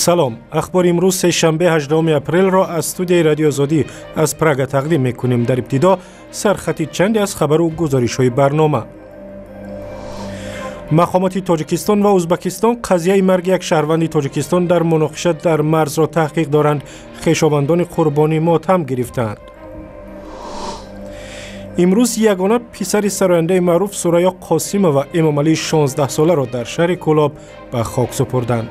Салом. Ахбори имрӯз сешанбе 18 апрелро аз студияи Радиои Озодӣ аз Прага тақдим мекунем. Дар ибтидо сархати чанде аз хабару гузоришҳои барнома. Мақомоти Тоҷикистон ва Ӯзбекистон қазияи марги як шаҳрванди Тоҷикистон дар муноқиша дар марзро таҳқиқ доранд. Хешовандони қурбонӣ мотам гирифтаанд. Имрӯз ягона писари сарояндаи маъруф Сурайё Қосимова Эмомалии 16-соларо дар шаҳри Кӯлоб ба хок супурданд.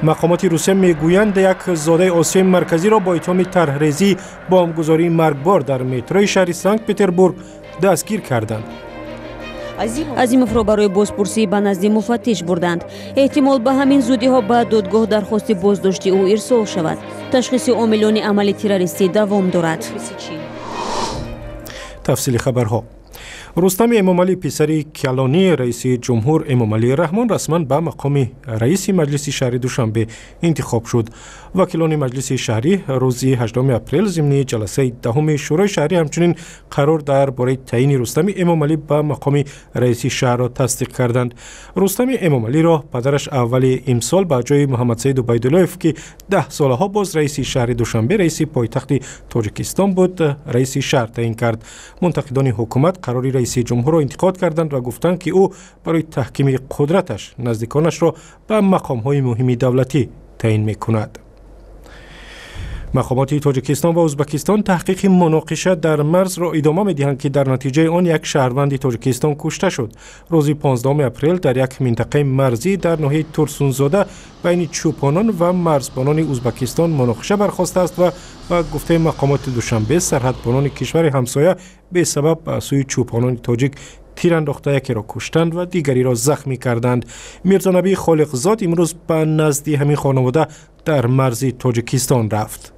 Мақомоти Русия мегӯянд, як зодаи Осиёи Марказиро бо иттиҳоми тарҳрезӣ бомбгузории маргбор дар метрои шаҳри Санкт-Петербург дастгир карданд. Азимовро барои бозпурсӣ ба назди муфаттиш бурданд. Эҳтимол ба ҳамин зудиҳо ба додгоҳ дархости боздошти ӯ ирсол шавад. Ташхиси омилони амали террористӣ давом дорад. Тафсили хабарҳо. Рустами Эмомалӣ, писари калонӣ раиси ҷумҳур Эмомалӣ Раҳмон, расман ба мақоми раиси маҷлиси шаҳри Душанбе интихоб шуд. Вакилони маҷлиси шаҳрӣ рӯзи 8 апрел зимни ҷаласаи даҳуми шӯрои шаҳрӣ ҳамчунин қарор дар бораи таъйини Рустами Эмомалӣ ба мақоми раиси шаҳрро тасдиқ карданд. Рустами Эмомалиро падараш аввали имсол ба ҷои Муҳаммадсаид Убайдуллоев, ки 10 солаҳо боз раиси шаҳри Душанбе, раиси пойтахти Тоҷикистон буд, раиси шаҳр таъйин кард. Мунтақидони ҳукумат қарори раиси ҷумҳурро интиқод карданд ва гуфтанд, ки ӯ барои таҳкими қудраташ наздиконашро ба мақомҳои муҳими давлатӣ таъйин мекунад. Мақомоти Тоҷикистон ва Ӯзбекистон таҳқиқи муноқиша дар марзро идома медиҳанд, ки дар натиҷаи он як шаҳрванди Тоҷикистон кушта шуд. Рӯзи 15 апрел дар як минтақаи марзӣ дар ноҳияи Турсунзода байни чӯпонон ва марзбонони Ӯзбекистон муноқиша бархостааст ва ба гуфтаи мақомоти Душанбе сарҳадбонони кишвари ҳамсоя бесабаб ба сӯи чӯпонони тоҷик тир андохта якеро куштанд ва дигариро захмӣ карданд. Мирзонабӣ Холиқзод имрӯз ба назди ҳамин хонавода дар марзи Тоҷикистон рафт.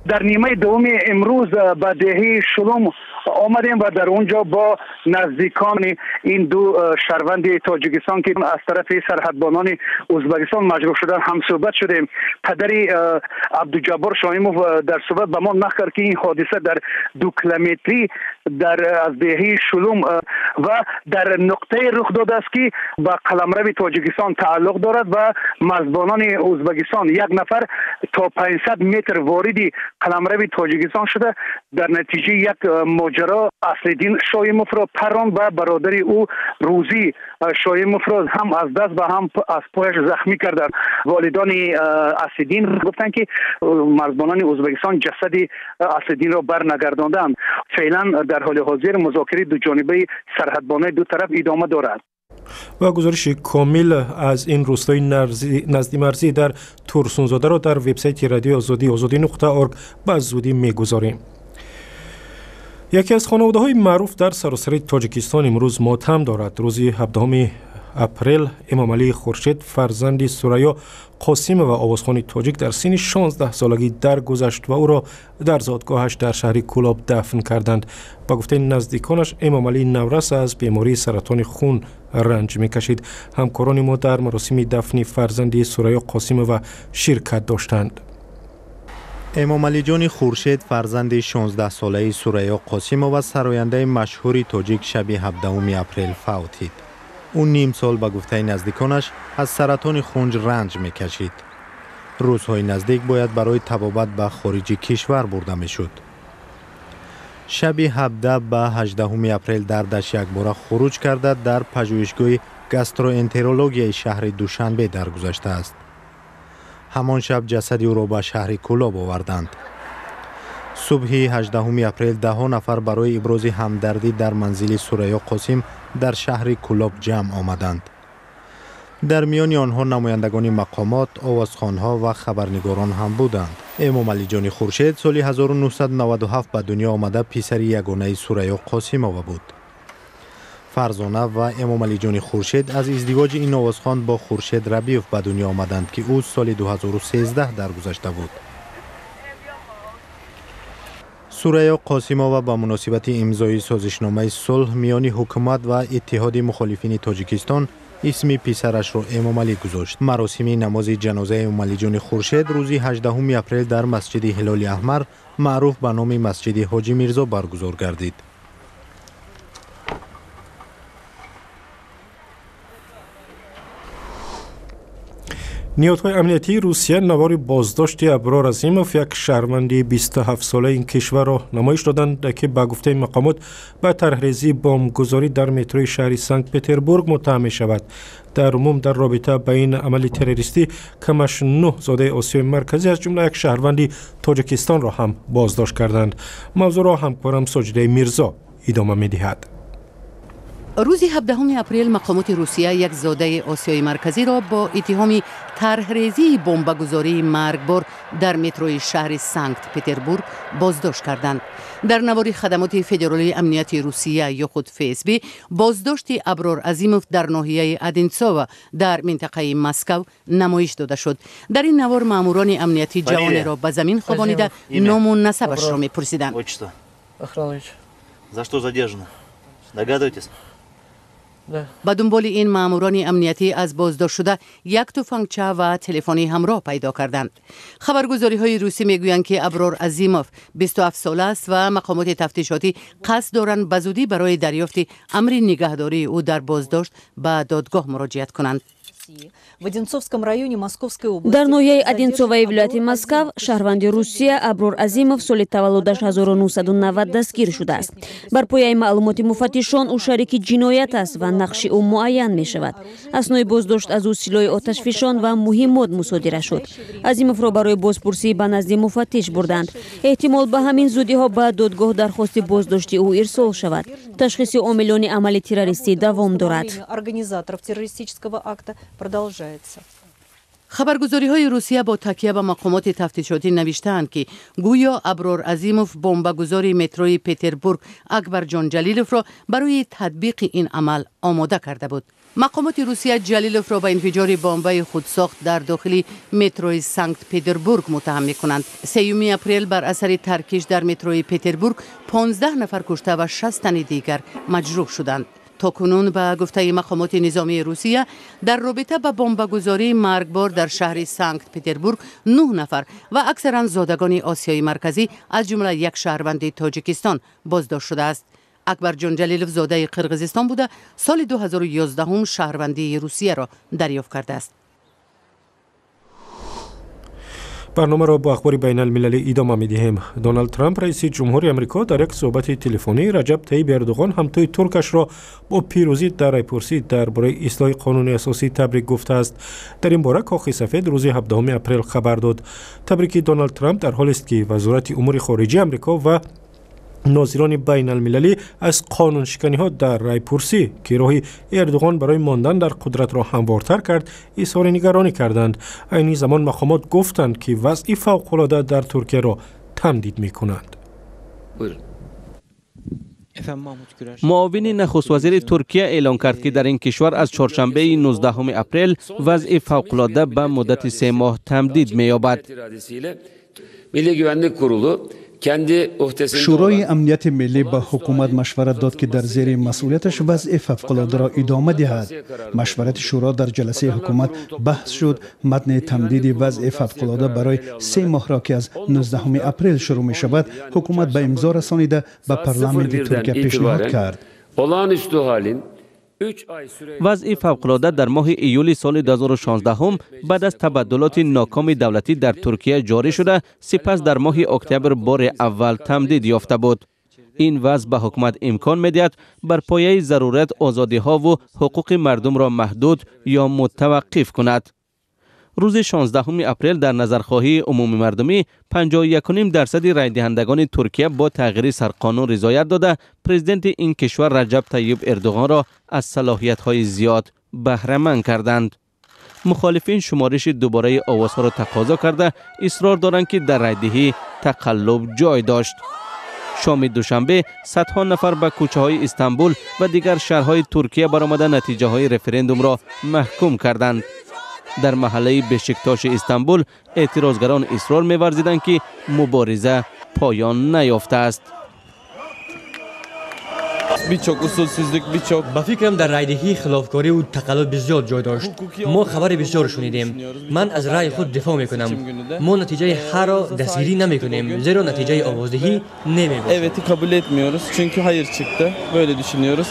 Дар нимаи дуюми имрӯз ба деҳаи Шулум омадем ва дар он ҷо бо наздикони ин ду шаҳрванди Тоҷикистон, ки аз тарафи сарҳадбонони Ӯзбекистон маҷрӯҳ шуданд, ҳамсӯҳбат шудем. Падари Абдуҷаббор Шоимов дар суҳбат ба мо нақл кард, ки ин ҳодиса дар 2 километрӣ аз деҳаи Шулум ва дар нуқтае рух додааст, ки ба қаламрави Тоҷикистон тааллуқ дорад ва марзбонони Ӯзбекистон як нафар то 500 метр вориди қаламрави Тоҷикистон шуда, дар натиҷаи як моҷаро Аслиддин Шоимовро парон ва бародари ӯ Рӯзӣ Шоимовро ҳам аз даст ва ҳам аз пояш захмӣ карданд. Волидони Аслиддин гуфтанд, ки марзбонони Ӯзбекистон ҷасади Аслиддинро барнагардонданд. Феълан дар ҳоли ҳозир музокираи дуҷонибаи сарҳадбонои ду тараф идома дорад. Ва гузориши комил аз ин рӯстои наздимарзӣ дар Турсунзодаро дар вебсайти Радиои Озодӣ ozodi.org ба зудӣ мегузорем. Яке аз хонаводаҳои маъруф дар саросари Тоҷикистон имрӯз мотам дорад. Рӯзи 17 апрел Эмомалии Хуршед, фарзанди Сурайё Қосимова, овозхони тоҷик, дар синни 16-солагӣ даргузашт ва ӯро дар зодгоҳаш дар шаҳри Кӯлоб дафн карданд. Ба гуфтаи наздиконаш, Эмомалии наврас аз бемории саратони хун ранҷ мекашид. Ҳамкорони мо дар маросими дафни фарзанди Сурайё Қосимова ширкат доштанд. Эмомалиҷони Хуршед, фарзанди 16-солаи Сурайё Қосимова, сарояндаи машҳури тоҷик, шаби 17 апрел фавтид. Ӯ ним сол, ба гуфтаи наздиконаш, аз саратони хунҷ ранҷ мекашид. Рӯзҳои наздик бояд барои табобат ба хориҷи кишвар бурда мешуд. Шаби 17 ба 18 апрел дардаш якбора хуруҷ карда, дар пажӯҳишгоҳи гастроэнтерологияи шаҳри Душанбе даргузаштааст. Ҳамон шаб ҷасади ӯро ба шаҳри Кӯлоб оварданд. Субҳи 18 апрел даҳо нафар барои ибрози ҳамдардӣ дар манзили Сурайё Қосим дар шаҳри Кӯлоб ҷамъ омаданд. Дар миёни онҳо намояндагони мақомот, овозхонҳо ва хабарнигорон ҳам буданд. Эмомалиҷони Хуршед соли 1997 ба дунё омада, писари ягонаи Сурайё Қосимова буд. Фарзона ва Эмомалиҷони Хуршед аз издивоҷи ин овозхон бо Хуршед Рабиев ба дунё омаданд, ки ӯ соли 2013 даргузашта буд. Сурайё Қосимова ба муносибати имзои созишномаи сулҳ миёни ҳукумат ва Иттиҳоди мухолифини Тоҷикистон исми писарашро Эмомалӣ гузошт. Маросими намози ҷанозаи Эмомалиҷони Хуршед рӯзи 18 апрел дар масҷиди Ҳилоли Аҳмар, маъруф ба номи масҷиди Ҳоҷи Мирзо, баргузор гардид. Ниҳодҳои амниятии Русия навори боздошти Аброр Азимов, як шаҳрванди 27-солаи ин кишварро намоиш доданд, ки ба гуфтаи мақомот ба тарҳрезии бомбгузорӣ дар метрои шаҳри Санкт-Петербург муттаҳам мешавад. Дар умум дар робита ба ин амали террористӣ камаш 9 зодаи Осиёи Марказӣ, аз ҷумла як шаҳрванди Тоҷикистонро ҳам боздошт карданд. Мавзӯъро ҳамкорам Соҷидаи Мирзо идома медиҳад. Рӯзи 17 апрел мақомоти Русия як зодаи Осиёи Марказиро бо иттиҳоми тарҳрезии бомбагузории маргбор дар метрои шаҳри Санкт-Петербург боздошт карданд. Дар навори хадамоти федералии амнияти Русия ё худ ФСБ боздошти Аброр Азимов дар ноҳияи Одинцово дар минтақаи Москав намоиш дода шуд. Дар ин навор маъмурони амниятӣ ҷавонеро ба замин хобонида ному насабашро мепурсиданд. За что задержаны? Догадываетесь? Ба дунболи ин маъмурони амниятӣ аз боздоштшуда як туфангча ва телефони ҳамроҳ пайдо карданд. Хабаргузориҳои русӣ мегӯянд, ки Аброр Азимов 27 сола аст ва мақомоти тафтишотӣ қасд доранд ба зудӣ барои дарёфти амри нигаҳдории ӯ дар боздошт ба додгоҳ муроҷиат кунанд. Дар ноҳияи Одинцоваи вилояти Москав шаҳрванди Русия Аброр Азимов, соли таваллудаш 1990, дастгир шудааст. Бар пояи маълумоти муфаттишон, ӯ шарики ҷиноят аст ва нақши ӯ муайян мешавад. Аснои боздошт аз ӯ силоҳи оташфишон ва муҳиммот мусодира шуд. Азимовро барои бозпурсӣ ба назди муфаттиш бурданд. Эҳтимол, ба ҳамин зудиҳо ба додгоҳ дархости боздошти ӯ ирсол шавад. Ташхиси омилони амали террористӣ давом дорад. Продолжается. Хабаргузориҳои Русия бо такя ба мақомоти тафтишотӣ навиштаанд, ки гӯё Аброр Азимов бомбагузори метрои Петербург Акбарҷон Ҷалиловро барои татбиқи ин амал омода карда буд. Мақомоти Русия Ҷалиловро ба инфиҷори бомбаи худсохт дар дохили метрои Санкт Петербург муттаҳам мекунанд. 3 апрел бар асари таркиш дар метрои Петербург 15 нафар кушта ва 60 тани дигар маҷрӯҳ шуданд. То кунун, ба гуфтаи мақомоти низомии Русия, дар робита ба бомбагузории маргбор дар шаҳри Санкт Петербург нӯҳ нафар ва аксаран зодагони Осиёи Марказӣ, аз ҷумла як шаҳрванди Тоҷикистон, боздошт шудааст. Акбарҷон Ҷалилов зодаи Қирғизистон буда, соли 2011 шаҳрвандии Русияро дарёфт кардааст. Барномаро бо ахбори байналмилалӣ идома медиҳем. Доналд Трамп, раиси ҷумҳури Амрико, дар як суҳбати телефонӣ Раҷаб Таиб Эрдуғон, ҳамтои туркашро бо пирӯзӣ дар райпурсӣ дар бораи ислоҳи қонуни асосӣ табрик гуфтааст. Дар ин бора Кохи Сафед рӯзи 17 апрел хабар дод. Табрики Доналд Трамп дар ҳолест, ки Вазорати умури хориҷии Амрико ва нозирони байналмилалӣ аз қонуншиканиҳо дар райпурсӣ, ки роҳи Эрдуғон барои мондан дар қудратро ҳамвортар кард, изҳори нигаронӣ карданд. Айни замон мақомот гуфтанд, ки вазъи фавқулода дар Туркияро тамдид мекунанд. Муовини нахуствазири Туркия эълон кард, ки дар ин кишвар аз чоршанбеи 19 апрел вазъи фавқулода ба муддати 3 моҳ тамдид меёбад. Milli Güvenlik Kurulu kendi uhdesinde Шӯрои амнияти миллӣ ба ҳукумат машварат дод, ки дар зери масъулияташ вазъи фавқулодаро идома диҳад. Машварати шӯро дар ҷаласаи ҳукумат баҳс шуд. Матни тамдиди вазъи фавқулода барои 3 моҳро, ки аз 19 апрел шурӯъ мешавад, ҳукумат ба имзо расонида, ба парламенти Туркия пешниҳод кард. Olağanüstü halin 3 ay süreyle Вазъи фавқулода дар моҳи июли соли 2016 баъд аз табаддулоти нокоми давлатӣ дар Туркия ҷорӣ шуда, сипас дар моҳи октябр бори аввал тамдид ёфта буд. Ин вазъ ба ҳукумат имкон медиҳад бар пояи зарурат озодиҳову ҳуқуқи мардумро маҳдуд ё мутаваққиф кунад. Рӯзи 16 апрел дар назархоҳии умумимардумӣ 51 дарсади райдиҳандагони Туркия бо тағйири сарқонун ризоят дода, президенти ин кишвар Раҷаб Тайиб Эрдуғонро аз салоҳиятҳои зиёд баҳраманд карданд. Мухолифин шумориши дубораи овозҳоро тақозо карда, исрор доранд, ки дар райдиҳӣ тақаллуб ҷой дошт. Шоми душанбе садҳо нафар ба кӯчаҳои Истанбул ва дигар шаҳрҳои Туркия баромада, натиҷаҳои референдумро маҳкум карданд. Дар маҳаллаи Бешиктоши Истанбул эътирозгарон исрор меварзиданд, ки мубориза поён наёфтааст. Birçok usulsüzlük, birçok Ба фикрам, дар райдиҳӣ хилофкориву тақаллуб бисёр ҷой дошт. Мо хабари бисёр шунидем. Ман аз раъи худ дифоъ мекунам. Мо натиҷаи ҳарро дастгирӣ намекунем, зеро натиҷаи овоздиҳӣ не мебошад. Evet'i kabul etmiyoruz. Çünkü hayır çıktı. Böyle düşünüyoruz.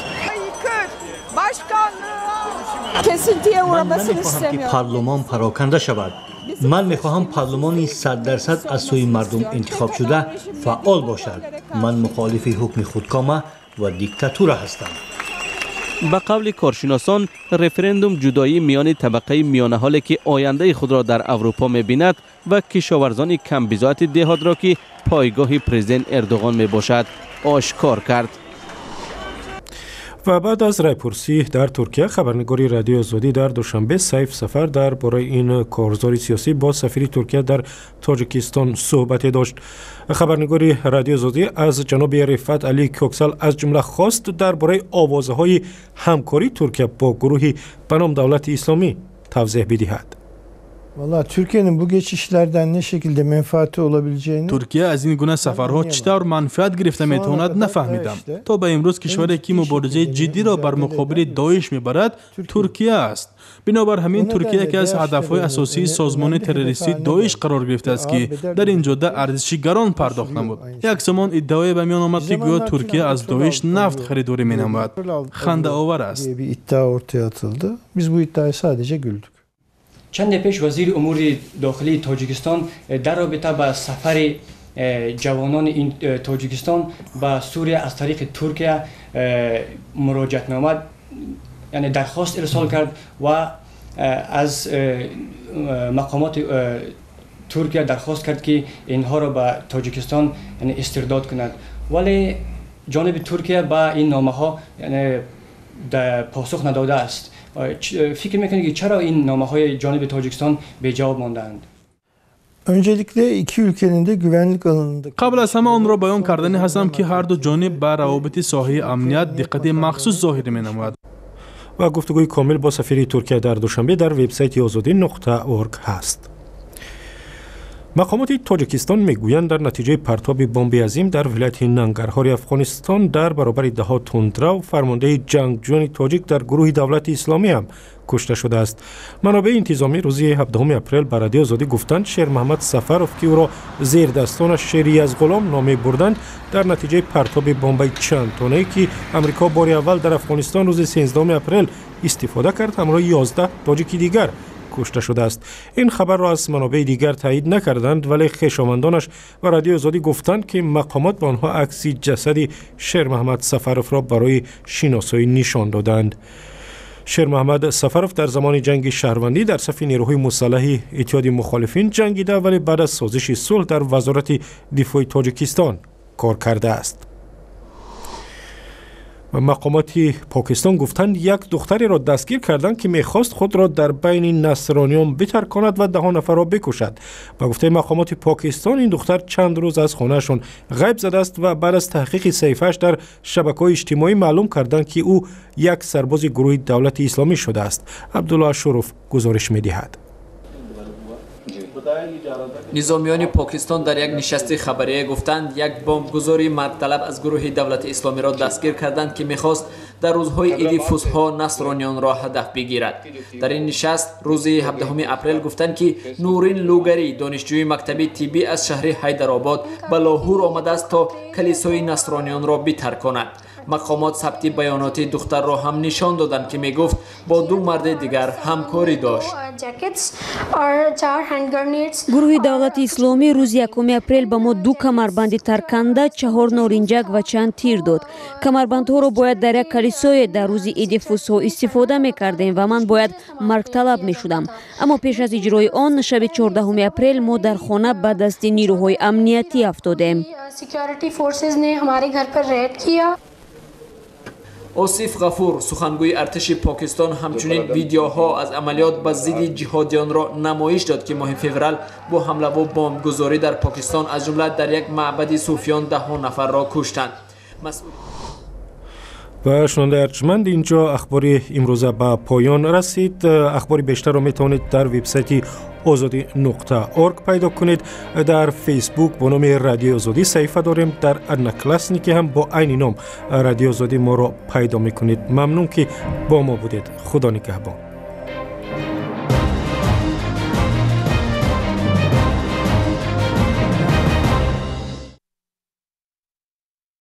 Başkanlığa. Ман намехоҳам, ки парлумон пароканда шавад. Ман мехоҳам парлумони 100% аз сӯи мардум интихобшуда фаъол бошад. Ман мухолифи ҳукми худкома ва диктатура ҳастам. Ба қавли коршиносон, референдум ҷудоӣ миёни табақаи миёнаҳоле, ки ояндаи худро дар Аврупо мебинад, ва кишоварзони камбизоати деҳотро, ки пойгоҳи президент Эрдоғон мебошад, ошкор кард. Ва баъд аз райпурсӣ дар Туркия, хабарнигори Радиои Озодӣ дар Душанбе Сайф Сафар дар бораи ин корзори сиёсӣ бо сафири Туркия дар Тоҷикистон суҳбате дошт. Хабарнигори Радиои Озодӣ аз ҷаноби Рифат Али Коксал аз ҷумла хост дар бораи овозаҳои ҳамкории Туркия бо гурӯҳи ба ном Давлати Исломӣ тавзеҳ бидиҳад. Valla Türkiye'nin bu geçişlerden ne şekilde menfaati olabileceğini Туркия аз ин гуна сафарҳо чӣ тавр манфиат гирифта метавонад, нафаҳмидам. То ба имрӯз кишваре, ки муборизаи ҷиддиро бар муқобили Доиш мебарад, Туркия аст. Бинобар ҳамин, Туркия яке аз ҳадафҳои асосии созмони террористии Доиш қарор гирифтааст, ки дар ин ҷода арзиши гарон пардохт намуд. Як замон иддаое ба миён омад, ки гӯё Туркия аз Доиш нафт харидорӣ менамояд. Хандаовар аст. Diye bir iddia ortaya atıldı. Biz bu iddiaya sadece güldük. Чанде пеш вазири умури дохилии Тоҷикистон дар робита ба сафари ҷавонони Тоҷикистон ба Сурия аз тариқи Туркия муроҷиатнома, яъне дархост ирсол кард ва аз мақомоти Туркия дархост кард, ки инҳоро ба Тоҷикистон истирдод кунад, вале ҷониби Туркия ба ин номаҳо посух надодааст. Фикр мекунед, ки чаро ин номаҳои ҷониби Тоҷикистон беҷавоб мондаанд? Öncelikle iki ülkenin de güvenlik alanında Қабл аз ҳама онро баён карданӣ ҳастам, ки ҳарду ҷониб ба равобити соҳаи амният диққати махсус зоҳир менамояд. Ва гуфтугӯи комил бо сафири Туркия дар Душанбе дар вебсайти озодӣ.org ҳаст. Мақомоти Тоҷикистон мегӯянд, дар натиҷаи партоби бомби азим дар вилояти Нангарҳори Афғонистон дар баробари даҳо тундрав, фармондеҳи ҷангҷӯёни тоҷик дар гурӯҳи Давлати Исломӣ ҳам кушта шудааст. Манобеи интизомӣ рӯзи 17 апрел ба Радиои Озодӣ гуфтанд, Шермаҳмад Сафаров, ки ӯро зердастонаш Шери Язғулом ном мебурданд, дар натиҷаи партоби бомбаи чандтонае, ки Амрико бори аввал дар Афғонистон рӯзи 13 апрел истифода кард, ҳамроҳи 11 тоҷики дигар кушта шудааст. Ин хабарро аз манобеи дигар таъйид накарданд, вале хешовандонаш ба Радиои Озодӣ гуфтанд, ки мақомот ба онҳо акси ҷасади Шермаҳмад Сафаровро барои шиносоӣ нишон доданд. Шермаҳмад Сафаров дар замони ҷанги шаҳрвандӣ дар сафи нерӯҳои мусаллаҳи Иттиҳоди мухолифин ҷангида, вале баъд аз созиши сулҳ дар Вазорати дифои Тоҷикистон кор кардааст. Мақомоти Покистон гуфтанд, як духтареро дастгир карданд, ки мехост худро дар байни насрониён битарконад ва даҳо нафарро бикушад. Ба гуфтаи мақомоти Покистон, ин духтар чанд рӯз аз хонаашон ғайб задааст ва баъд аз таҳқиқи саҳифааш дар шабакаҳои иҷтимоӣ маълум карданд, ки ӯ як сарбози гурӯҳи Давлати Исломӣ шудааст. Абдулло Ашуров гузориш медиҳад. Низомиёни Покистон дар як нишасти хабарие гуфтанд, як бомбгузори маргталаб аз гурӯҳи Давлати Исломиро дастгир карданд, ки мехост дар рӯзҳои иди Фусҳо насрониёнро ҳадаф бигирад. Дар ин нишаст рӯзи 17 апрел гуфтанд, ки Нурин Лугарӣ, донишҷӯи мактаби тиббӣ аз шаҳри Ҳайдаробод, ба Лоҳур омадааст, то калисои насрониёнро битарконад. Мақомот сабти баёноти духтарро ҳам нишон доданд, ки мегуфт бо ду марди дигар ҳамкорӣ дошт. Гурӯҳи Давлати Исломӣ рӯзи 1 апрел ба мо ду камарбанди тарканда, чаҳор норинҷак ва чанд тир дод. Камарбандҳоро бояд дар як калисое дар рӯзи иди Фусҳо истифода мекардем ва ман бояд маргталаб мешудам. Аммо пеш аз иҷрои он, шаби 14 апрел мо дар хона ба дасти нирӯҳои амниятӣ афтодем. Осиф Ғафур, сухангӯи артиши Покистон, ҳамчунин видеоҳо аз амалиёт ба зидди ҷиҳодиёнро намоиш дод, ки моҳи феврал бо ҳамлаву бомбгузорӣ дар Покистон, аз ҷумла дар як маъбади суфиён, даҳҳо нафарро куштанд. Ва шунавандаи арҷманд, инҷо ахбори имрӯза ба поён расид. Ахбори бештарро метавонед дар вебсайти озодӣ.org пайдо кунед. Дар Фейсбук бо номи Радиои Озодӣ саҳифа дорем, дар Одноклассники ҳам бо айни ном Радиои Озодӣ моро пайдо мекунед. Мамнун, ки бо мо будед. Худо нигаҳбон.